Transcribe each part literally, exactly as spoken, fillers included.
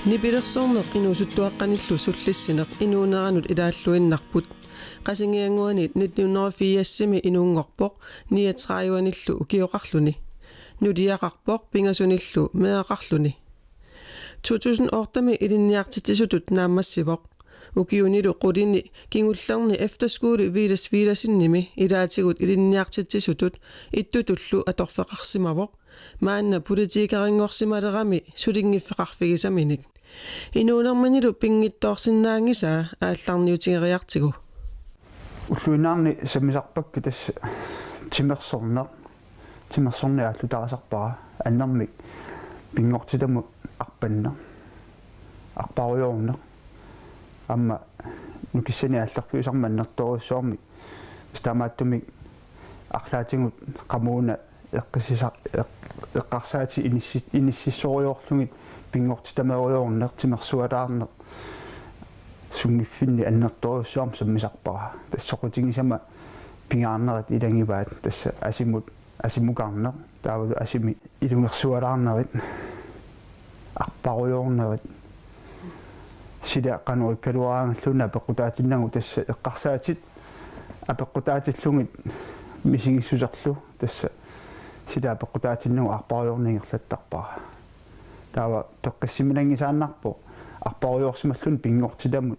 Nipilersorneq inuusuttuaqqanillu sullissineq inuuneranut ilaalluinnarput. Qasigiannguani nitten hundrede og firsimi inuunngorpoq, niogtredivenillu ukioqarluni. Nuliaqarpoq pingasunillu meeraqarluni. To tusind ottemi ilinniartitsisutut naammassivoq. Ukiunilu qulini kingullerni efterskole Villads Villadsenimi ilaatigut ilinniartitsisutut ittutullu atorfeqarsimavoq, maanna politikerinngorsimalerami sulinngiffeqarfigisaminik. Inuunerminilu pinngitsoorsinnaanngisaa aallarniutigeriartigu. Ulluinnarni sammisarpakka tassa timersorneq. Timersorneq aallutarisarpara, annermik pinngortitamut arpanneq, arparujoorneq. Aamma nukissanik aallarfiusarmat annertoorujussuarmik, tassa taamaattumik arlaatigut qamuuna eqqissisa-, eq-, eqqarsaatit inissi-, inississorujoorlugit pinngortitameerujoorneq, timersualaarneq sunngiffinni annertoorujussuarmik sammisarpara. Tassa soqutigisama pingaarnerit ilagivaat, tassa asimut, asimukarneq, taavalu asimi ilungersualaarnerit, arparujoornerit, sila qanoq ikkaluaraangalluunniit apeqqutaatinnagu, tassa eqqarsaatit apeqqutaatillugit misigissuserlu, tassa sila apeqqutaatinnagu arparujoorneq ingerlattarpara. Taava peqqissiminanngisaannarpoq arparujoorsimalluni pinngortitamut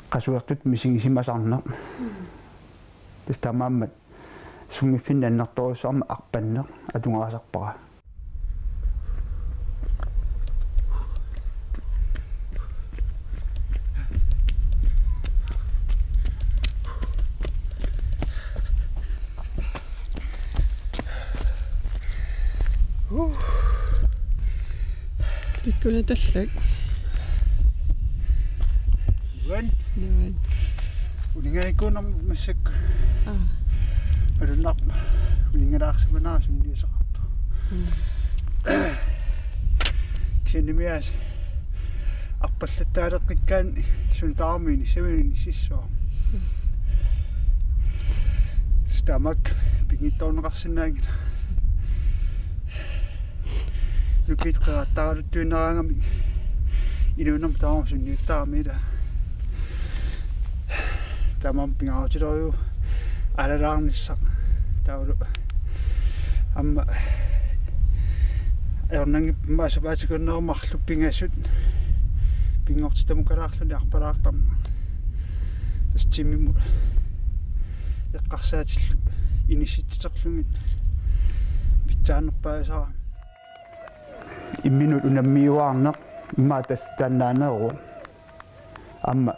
qasuertutut misigisimasarneq. Tassa taamaammat sunngiffinni annertoorujussuarmik arpanneq atugarisarpara. Ikkuna tallak. Nuan. Nuan. Uninganikuunarmat massakkut. Aa. Malunnarpoq. Uninngalaarsimanera sunniusaqartoq. Mm. Kisiannimi aasiit arpallattaaleqqikkaanni suna tamarmi inissamiuk inississooq. Tassa tamakku pinngitsoorneqarsinnaanngilaq. Nukiit qeqartaraluttuinnaraangamik inuunermi tamarmi sunniuttaramik ilaa. Tamanna pingaarutilerujuuvoq alalaarnissaq. Taavalu aamma ajornanngippat immaqa sapaatip-akunnerup marluk pingasut pinngortitamukalaarluni arpalaartarneq. Tassa timimut eqqarsaatillu inissitsiterlugit pitsaannerpaasara. Imminut unammiuaarneq immaqa tassa taannaaneeruvoq. Aamma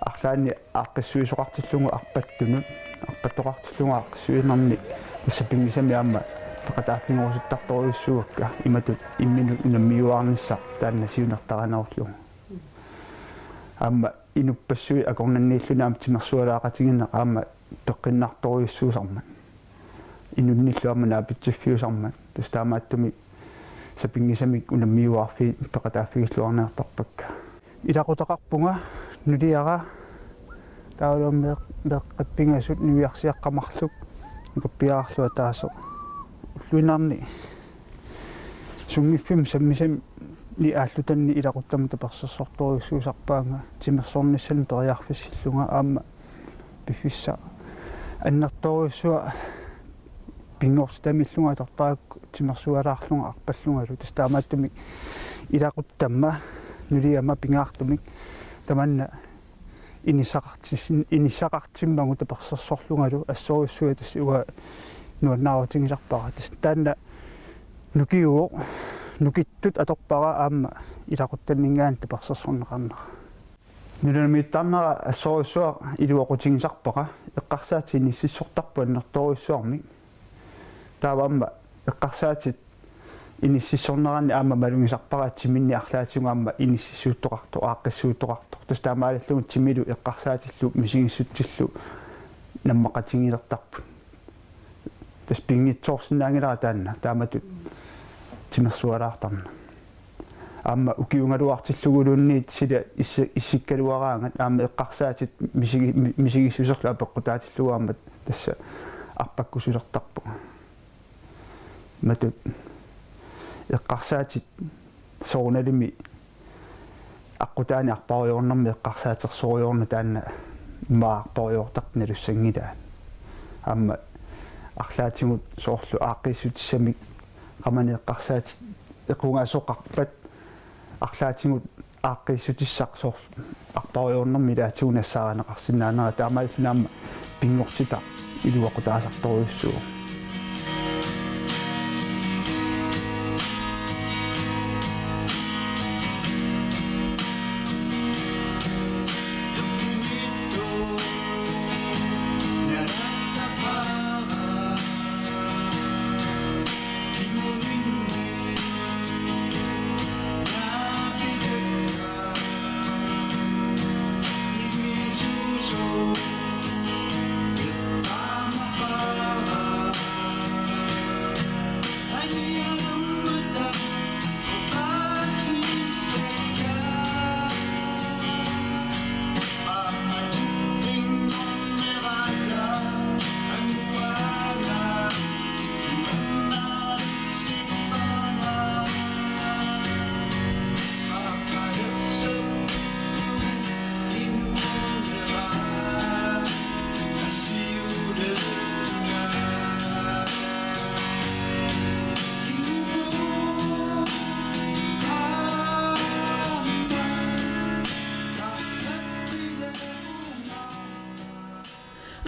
arlaanni aaqqissuisoqartillugu arpattunut, arpattoqartillugu aaqqissuinerni tassa pinngisamik aamma peqataaffigurusuttartorujussuuakka, imatut imminut unammiuaarnissaq taanna siunertarinerullugu. Aamma inuppassuit akornanniilluni aamma timersualaaqatigiinneq aamma peqqinnartorujussuusarmat. Inunnillu aamma naapitsiffiusarmat. Tassa taamaattumik sapinngisamik unammiuaarfiit peqataaffigilluarniartarpakka. Ilaqutaqarpunga, nuliara, taavalu meeq-, meeqqat pingasut niviarsiaqqat marluk nukappiararlunga ataaseq. Ulluinnarni sunngiffimmik sammisami aallutanni ilaquttama tapersersortorujussuusarpaanga timersornissamut periarfissillunga aamma piffissaq annertoorujussuaq pinngortitamillugu atortarakku timersualaarlunga arpallungalu. Tassa taamaattumik ilaquttama nuliama pingaartumik tamanna inissaqartis-, inissaqartimmagu tapersersorlungalu assorujussuaq tassa uanga nuannaarutigisarpara. Tassa taanna nukiuvoq, nukittut atorpara aamma ilaquttanninngaanniit tapersersorneqarnera. Nunamiittarnera assorujussuaq iluaqutigisarpara, eqqarsaatit inississortarput annertoorujussuarmik. Taava aamma eqqarsaatit inississorneranni aamma malugisarpara timinni arlaatigut aamma inississuuttoqartoq, aaqqissuuttoqartoq. Tassa taamaalilluni timilu eqqarsaatillu misigissutsillu nammaqatigilertarput. Tassa pinngitsoorsinnaanngilara taanna, taamatut timersualaartarneq. Aamma ukiugaluartilluguluunniit sila issi-, issikkaluaraangat aamma eqqarsaatit misigi-, mi-, misigissuserlu apeqqutaatillugu aamma tassa arpakkusulertarpunga. Matut eqqarsaatit Soorunalimi aqqutaani arpariornermi eqqarsaatersorujoornani taanna immaqa arpariortartut nalussanngilaat. Aamma arlaatigut soorlu aaqqiissutissamik qamani eqqarsaatit equngaasoqarpat arlaatigut aaqqiissutissaq soorlu arpariornermi ilaatigut nassaarineqarsinnaanera taamaalilluni aamma pinngortitaq iluaqutaasartorujussuuvoq.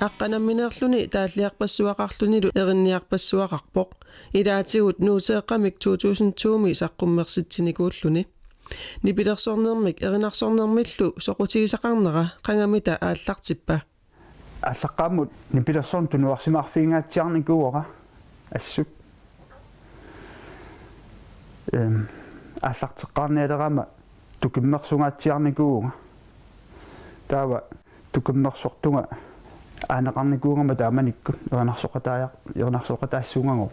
Aqqa nammineerluni taalliarpassuaqarlunilu erinniarpassuaqarpoq. Ilaatigut Nuuteeqqamik to tusind to-mi saqqummersitsinikuulluni. Nipilersornermik erinarsornermillu soqutigisaqarnera qangamita aallartippa? Aallaqqaammut nipilersorneq tunuarsimaarfigingaatsiarnikuuara assut. Ehm, aallarteqqaarnialerama tukimmersugaatsiarnikuuvunga. Taava tukimmersortunga aaneqarnikuugama taamanikkut erinarsoqataajaq-, erinarsoqataassuugagooq.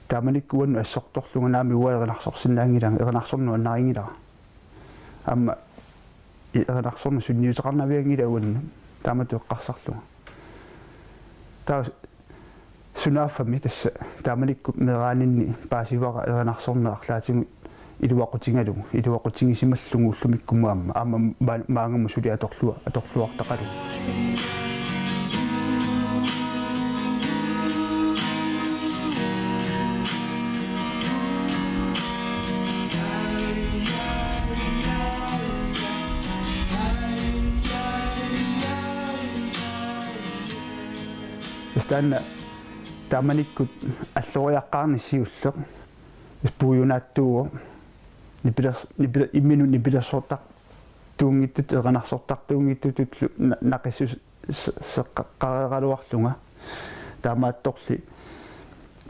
Taamanikkut uannut assortorlunga naamik uanga erinarsorsinnaanngilanga, erinarsorneq nuannarinngilara. Aamma i-, erinarsorneq sunniuteqarnavianngilaq uannut taamatut eqqarsarlunga. Taava sunaaffami tassa taamanikkut meeraaninni paasivara erinarsorneq arlaatigut iluaqutigalugu, iluaqutigisimallugu ullumikkumut aamma, aamma ma-, maannamut suli atorlua-, atorluartaqalugu. Tassa taanna taamanikkut alloriaqqaarneq siulleq. Tassa puiunaattuuvoq. Nipilers-, nipile-, imminut nipilersortartuunngitsutut, erinarsortartuunngitsutullu na-, naqissus-, se-, seqqaqqareeraluarlunga. Taamaattorli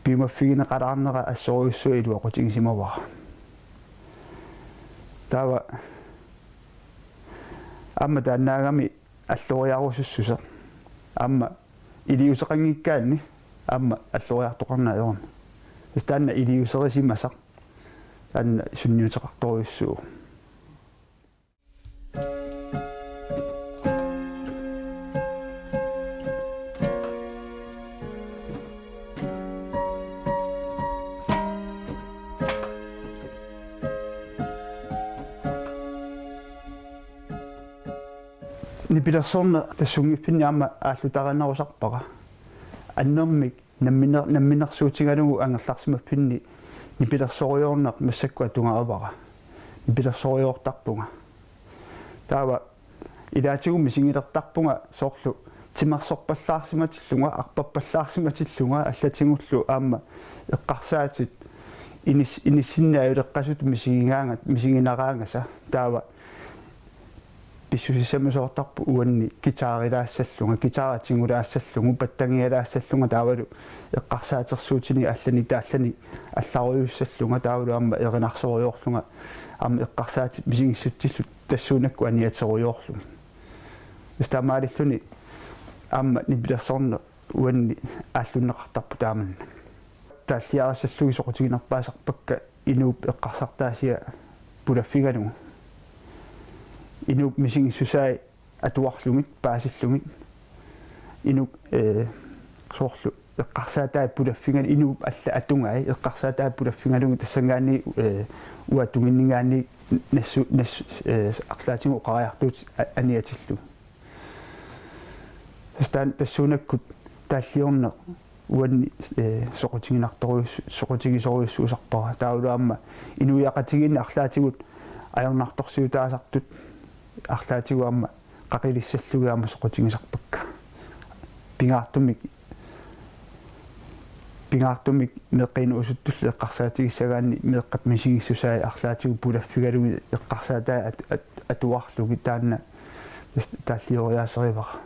piumaffigineqalaarnera assorujussuaq iluaqutigisimavara. Taava aamma taannaagami alloriarusussuseq. Aamma iliuuseqanngikkaanni aamma alloriartoqarneq ajorami. Tassa taanna iliuuserisimasaq taanna sunniuteqartorujussuuvoq. Nipilersorneq tassunngiffinni aamma aallutarinerusarpara. Annermik namminer-, namminersuutigalugu angerlarsimaffinni nipilersorujoorneq massakkut atugaavara. Nipilersorujoortarpunga. Taava ilaatigut misigilertarpunga soorlu timersorpallaarsimatillunga, arpappallaarsimatillunga, allatigullu aamma eqqarsaatit inis-, inissinneq ajuleqqasutut misigigaangat-, misigineraangasa. Taava pissusissamisoortarput uanni guitarilaassallunga, guitari tigulaassallugu, pattagialaassallunga taavalu eqqarsaatersuutinik allanik taallanik allarujussuussallunga taavalu aamma erinarsorujoorlunga aamma eqqarsaatit misigissutsillutik tassuunakkut aniaterujoorlugit. Tassa taamaalilluni aamma nipilersorneq uanni aallunneqartarpoq taamannak. Taalliarissallugit soqutiginerpaasarpakka inuup eqqarsartaasia pulaffigalugu. Inuup misigissusai atuarlugit, paasillugit. Inuk, ee, soorlu eqqarsaataat pulaffigalugit, inuup alla atugai eqqarsaataat pulaffigalugit tassanngaanniit, eh, uanga tunginninngaanniit nassu-, nassu-, eh, arlaatigut oqariartuutit a-, aniatillugit. Tassa taanna tassuunakkut taalliorneq uanni, eh, soqutiginartorujus-, soqutigisorujussuusarpara. Taavalu aamma inuiaqatigiinni arlaatigut ajornartorsiutaasartut arlaatigut aamma qaqilissallugit aamma soqutigisarpakka. Pingaartumik, pingaartumik meeqqat inuusuttullu eqqarsaatigissagaanni meeqqat misigissusaat arlaatigut pulaffigalugit eqqarsaataat at-, at-, atuarlugit taanna tassa taallioriaaserivara.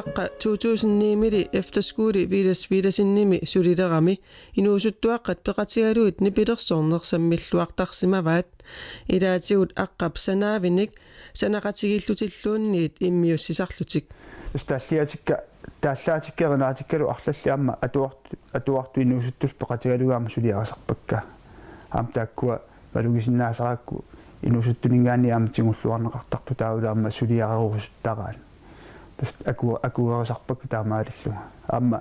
Aqqa to tusind ni-mili efterskole Villads Villadsenimi sulilerami inuusuttuaqqat peqatigalugit nipilersorneq sammilluartarsimavaat. Ilaatigut aqqap sanaavinik sanaqatigiillutilluunniit immiussisarlutik. Tassa taalliatikka, taallaatikka erinaatikkalu arlallit aamma atuart-, atuartut inuusuttullu peqatigalugit aamma suliarisarpakka. Aamma taakkua malugisinnaasaraakku inuusuttuninngaanniit aamma tigulluarneqartartut taavalu aamma suliarerusuttaraat. Tassa aku-, akuerisarpakka taamaalillunga. Aamma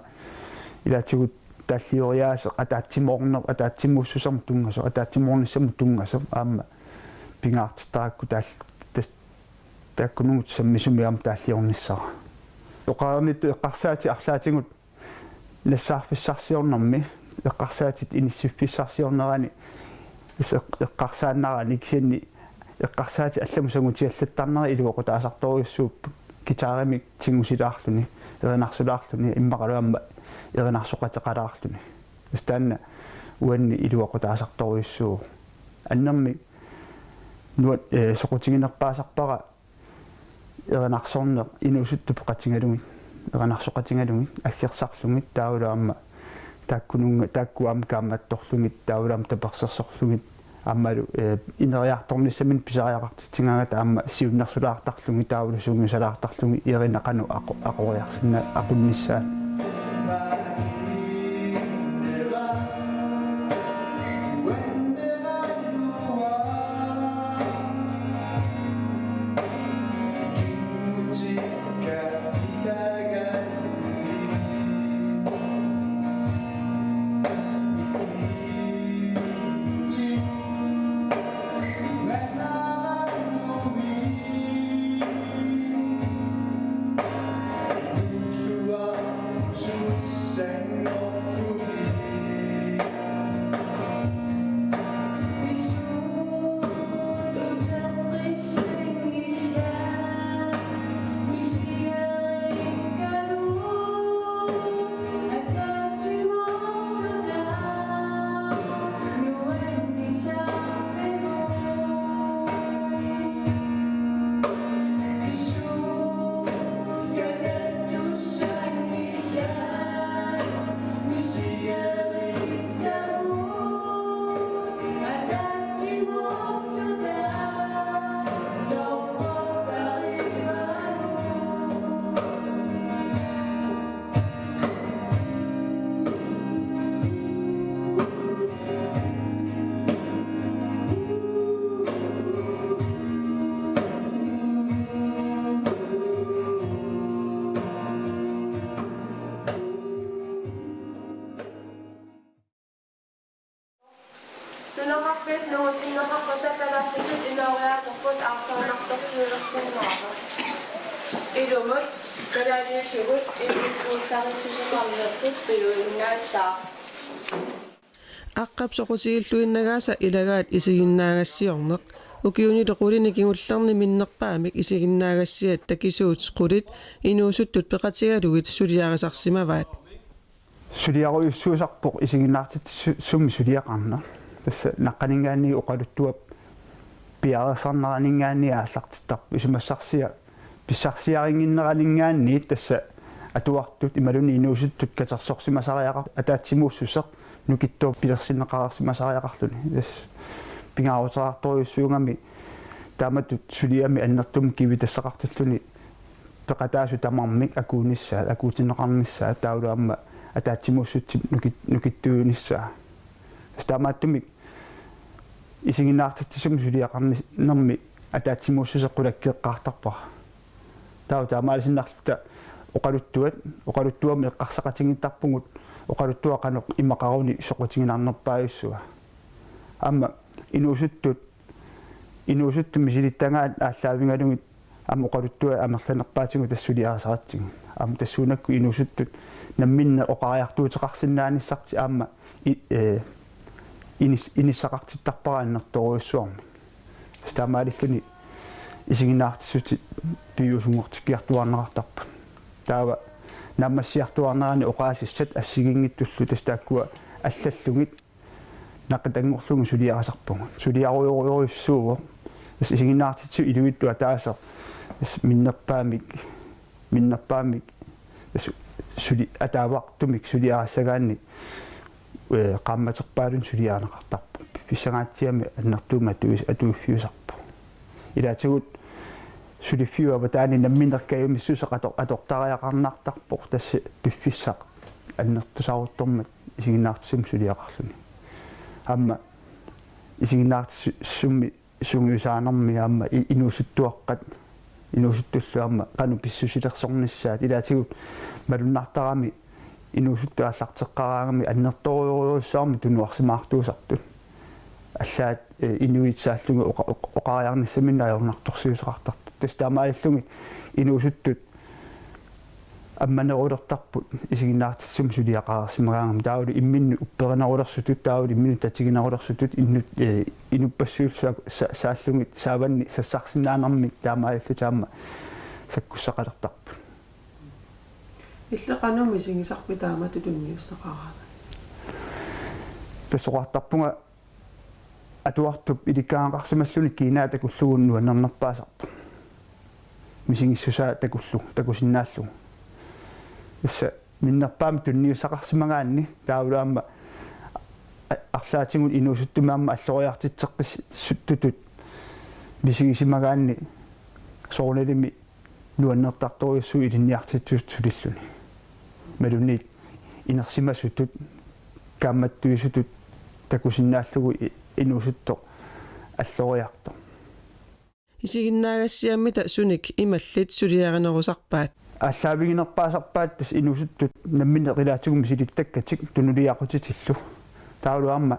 ilaatigut taallioriaaseq ataatsimoorneq, ataatsimuussusermut tunngasoq, ataatsimoornissamut tunngasoq aamma pingaartittarakku taal-, tassa taakkununnga sammisumik aamma taalliornissara. Oqarnittut eqqarsaatit arlaatigut nassaarfissarsiornermi, eqqarsaatit inissiffissarsiornerani, tassa eq-, eqqarsaannarani kisianni eqqarsaatit allamut sangutiallattarnerat iluaqutaasartorujussuupput, guitarimik tigusilaarluni, erinarsulaarluni, immaqalu aamma erinarsoqateqalaarluni. Tassa taanna uanni iluaqutaasartorujussuuvoq. Annermik nuan-, eh, soqutiginerpaasarpara erinarsorneq inuusuttut peqatigalugit, erinarsoqatigalugit, aggersarlugit, taavalu aamma taakkununnga, taakku aamma kaammattorlugit, taavalu aamma tapersersorlugit, aammalu, eh, ineriartornissaminnik pisariaqartitsigaangata aamma siunnersulaartarlugit, taavalu sungiusalaartarlugit, erinat qanoq aqu-, aquriarsinna-, aqunnissaat. Nunaqarfiit nungutinneqarpata kalaallisut inooriaaserput aarluinnartorsiulersinnaavoq. Ilumut kalaaliusugut inuit kuullarissuseqarnikkut piuinnaassaaq. Aqqap soqutigilluinnagaasa ilagaat isiginnaagassiorneq. Ukiunilu qulinik kingullerni minnerpaamik isiginnaagassiat takisuut qulit inuusuttut peqatigalugit suliarisarsimavaat. Suliarujussuusarpoq isiginnaartitsisumik suliaqarneq. Tassa naqqaninngaanniit oqaluttuap piareersarneraninngaanniit aallartittarpoq, isumassarsia pissarsiarinnginneraninngaanniit tassa atuartut imaluunniit inuusuttut katersorsimasariaqar-, ataatsimuussuseq nukittup pilersinneqareersimasariaqarluni. Tassa Pingaaruteqartorujussuugami taamatut suliami annertuumik kivitassaqartilluni peqataasut tamarmik akuunissaat, akuutinneqarnissaat taavalu aamma ataatsimuussutsip nukit-, nukittuunissaa. Tassa taamaattumik isiginnaartitsisumik suliaqarnermi ataatsimuussuseq qulakkeeqqaartarpara. Taava taamaaliinnarluta oqaluttuat, oqaluttuamik eqqarsaqatigiittarpugut, oqaluttuaq qanoq imaqaruni soqutiginarnerpaajussuaq. Aamma inuusuttut, inuusuttut misilittagaat aallaavigalugit aamma oqaluttuat amerlanerpaatigut tassa suliarisaratsigit. Aamma tassuunakkut inuusuttut namminneq oqariartuuteqarsinnaanissartik aamma i-, ee, inis-, inissaqartittarpara annertoorujussuarmik. Tassa taamaalilluni isiginnaartitsisut piviusunngortikkiartuaarneqartarput. Taava naammassiartuaarnerani oqaasissat assigiinngitsullu tassa taakkua allallugit naqitanngorlugit suliarisarpugut. Suliarujorujussuuvoq. Tassa isiginnaartitsisut illugittut ataaseq tassa minnerpaamik, minnerpaamik tassa suli-, ataavartumik suliarissagaanni, ee, qaammaterpaalunnik suliarineqartarpoq. Piffissangaatsiami annertuumik atuis-, atuiffiusarpoq. Ilaatigut suliffiup avataani namminneq kajumissuseq ator-, atortariaqarnartarpoq tassa piffissaq annertusaaruttormat isiginnaartitsisumik suliaqarluni. Aamma isiginnaartitsisummi sungiusaanermi aamma i-, inuusuttuaqqat, inuusuttullu aamma qanoq pissusilersornissaat ilaatigut malunnartarami inuusuttut aallarteqqaraangamik annertoorujussuarmik tunuarsimaartuusartut. Allaat, ee, inuit saallugit oqa-, oqa-, oqariarnissaminnik ajornartorsiuteqartartut. Tassa taamaalillugit inuusuttut ammanerulertarput isiginnaartitsisumik suliaqarsimagaangamik taavalu imminnut upperinerulersutut, taavalu imminnut tatiginerulersutut, innut-, ee, inuppassuillu sa-, sa-, saallugit saavanni sassarsinnaanermik taamaalillutik aamma sakkussaqalertarput. Illit qanoq misigisarpit taamatut tunniussaqaraangat? Tassa oqartarpunga atuartup ilikkagaqarsimalluni kiinaa takullugu nuannernerpaasarpoq. Misigissusaa takullugu, takusinnaallugu. Tassa minnerpaamik tunniussaqarsimagaanni taavalu aamma a-, arlaatigut inuusuttumi aamma alloriartitseqqittutut misigisimagaanni soorunalimi nuannertartorujussuuvoq ilinniartitsisutut sulilluni. Imaluunniit inersimasutut, kaammattuisutut takusinnaallugu i-, inuusuttoq alloriartoq. Isiginnaagassiamita sunik imallit suliarinerusarpaat? Aallaaviginerpaasarpaat tassa inuusuttut namminneq ilaatigut misilittakkatik tunuliaqutitillu. Taavalu aamma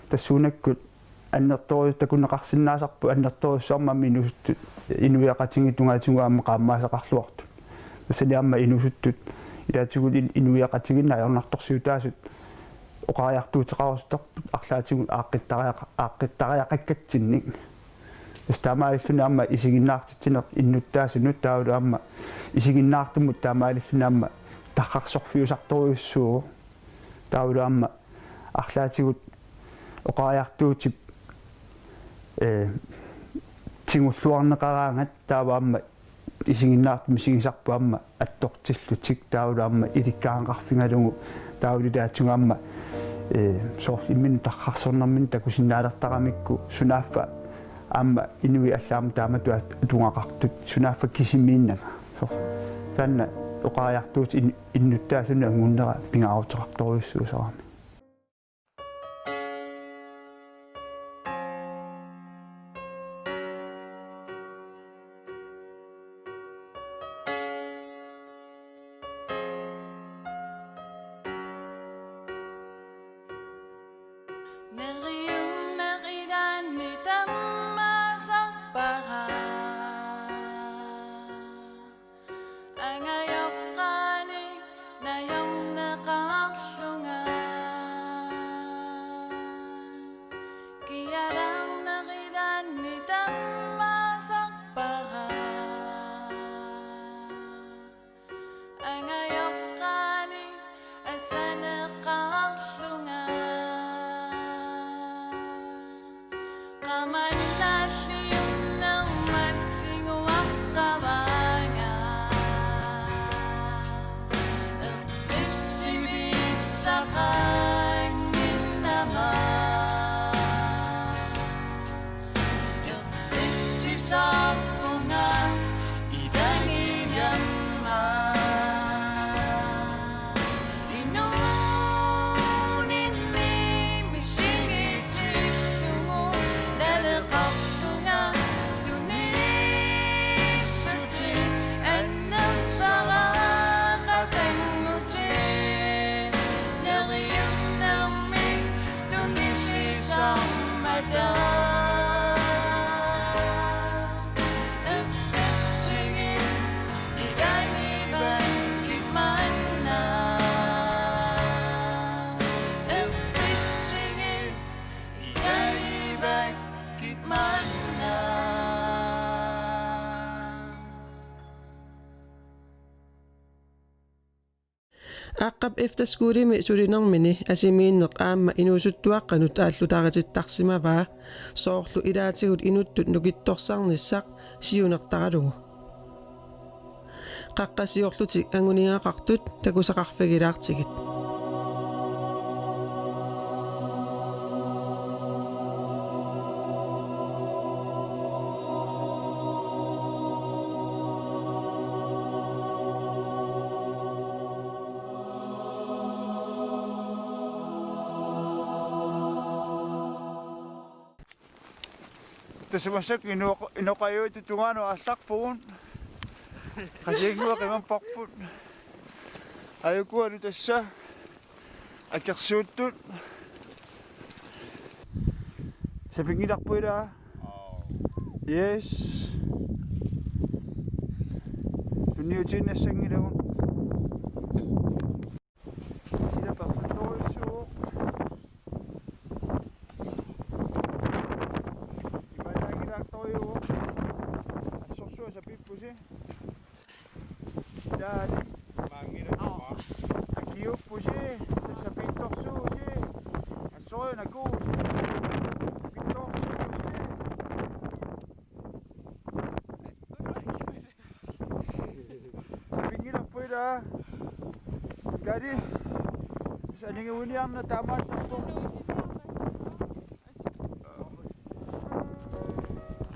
tassuunakkut annertoorujussuaq takuneqarsinnaasarput annertoorujussuarmik aamma inuusuttut inuiaqatigiit tungaatigut aamma qaammaasaqarluartut. Tassani aamma inuusuttut ilaatigut in-, inuiaqatigiinni ajornartorsiutaasut oqariartuuteqarusuttarput arlaatigut aaqqittariaqa-, aaqqittariaqakkatsinnik. Tassa taamaalilluni aamma isiginnaartitsineq innuttaasunut taavalu aamma isiginnaartumut taamaalilluni aamma tarrarsorfiusartorujussuuvoq. Taavalu aamma arlaatigut oqariartuutip, ee, tigulluarneqaraangat taava aamma isiginnaartut misigisarput aamma attortillutik taavalu aamma ilikkagaqarfigalugu taavalu ilaatigut aamma, ee, soorlu imminut tarrarsornerminni takusinnaalertaramikku sunaaffa aamma inuit allat aamma taamatut at-, atugaqartut sunaaffa kisimiinnanga. Soorlu taanna oqariartuutip in-, innuttaasunut anngunnera pingaaruteqartorujussuusarami. Neriunneq ilaanni tammaasarpara. Angajoqqaanik najorneqarlunga. Aqqap Efterskolemi sulinermini asimiinneq aamma inuusuttuaqqanut aallutaaritittarsimavaa, soorlu ilaatigut inuttut nukittorsarnissaq siunertaralugu. Qaqqasiorlutik angunigaqartut takusaqarfigilaartigit. Tassa massakkut inoq-, inoqajuitsup tungaanut aallarpugut. Qasiannguaq qimapparput. Ajukualu tassa akersuuttut. Sapinngilarput ilaa? Yes. Tunniutiinnassanngilagut. Ila perluttorujussuuvoq. Imaannaanngilaartorujuuvoq. Assorsuaq sapiippusi. Ilaali. Maanngilaq. Akiuppusi. Tassa piittorsuusi. Assorujuk nakuusi. Piittorsuusi. Sapinngilarput ilaa? Kali. Saninguniarna taamaattarpoq.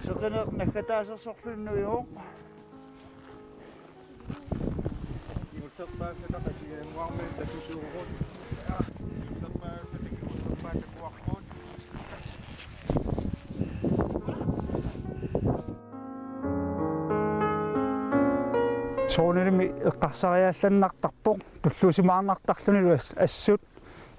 Seqineq naggataasersorluinnarpoq. Iullerpaassatta qasiannguarmi takusuugut. Iullerpaassatta iullerpaassakuarput. Soorunalimi eqqarsariaallannartarpoq, tulluusimaarnartarlunilu as-, assut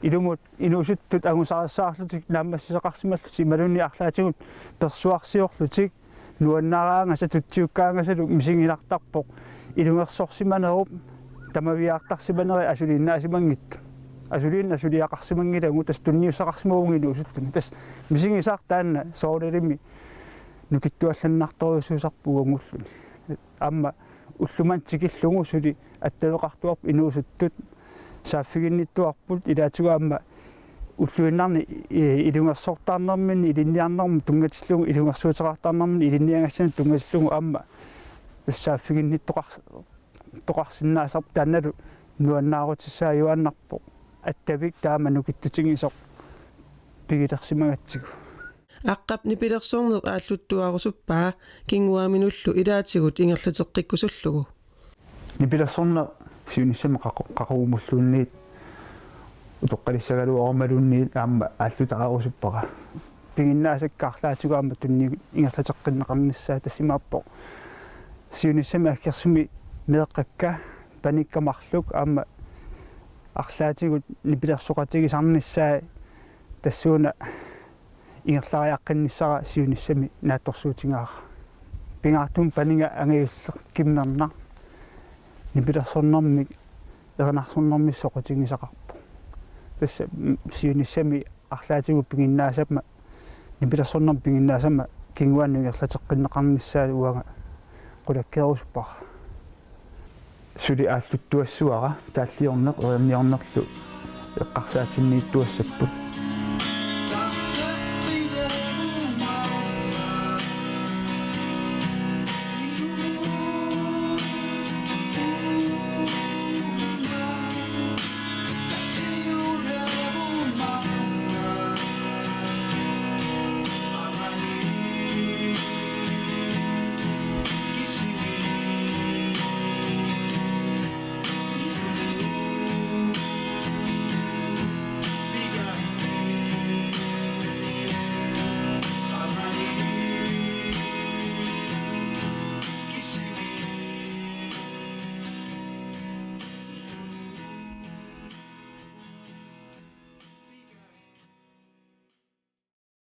ilumut inuusuttut angusarissaarlutik naammassisaqarsimallutik imaluunniit arlaatigut persuarsiorlutik nuannaaraangasat tutsiukkaangasalu misigilaartarpoq ilungersorsimanerup tamaviaartarsimaneri asuliinnaasimanngitsut. Asuliinnaq suliaqarsimanngilagut, tassa tunniussaqarsimavunga inuusuttuni. Tassa misigisaq taanna soorunalimi nukittuallannartorujussuusarpoq uagulluni. Aamma ulloq manna tikillugu suli attaveqartuarput inuusuttut saaffiginnittuarput, ilaatigut aamma ulluinnarni, eh, ilungersortarnerminni ilinniarnermut tunngatillugu, ilungersuuteqartarnerminni ilinniagassanut tunngatillugu aamma tassa saaffiginnittoqars-, toqarsinnaasarpoq, taannalu nuannaarutissaajuaannarpoq. Attavik taama nukittutigisoq pigilersimagatsigu. Aqqap nipilersorneq aalluttuarusuppaa kinguaaminullu ilaatigut ingerlateqqikkusullugu. Nipilersorneq siunissami qaqu-, qaqugumulluunniit utoqqalissagaluarumaluunniit aamma aallutaarusuppara. Piginnaasakka arlaatigut aamma tunniuttut ingerlateqqinneqarnissaat, tassa imaappoq siunissami aggersumi meeqqakka panikka marluk aamma arlaatigut nipilersoqatigisarnissaat tassuuna ingerlariaqqinnissara siunissami naatsorsuutigaara. Pingaartumik paniga angajulleq kimmernaq nipilersornermik erinarsornermik soqutigisaqarpoq. Tassa, mm, siunissami arlaatigut piginnaasama, nipilersornermik piginnaasama kinguaannut ingerlateqqinneqarnissaat uanga qulakkeerusuppara. Suli aalluttuassavara taalliorneq erinarsornerlu eqqarsaatinniittuassapput.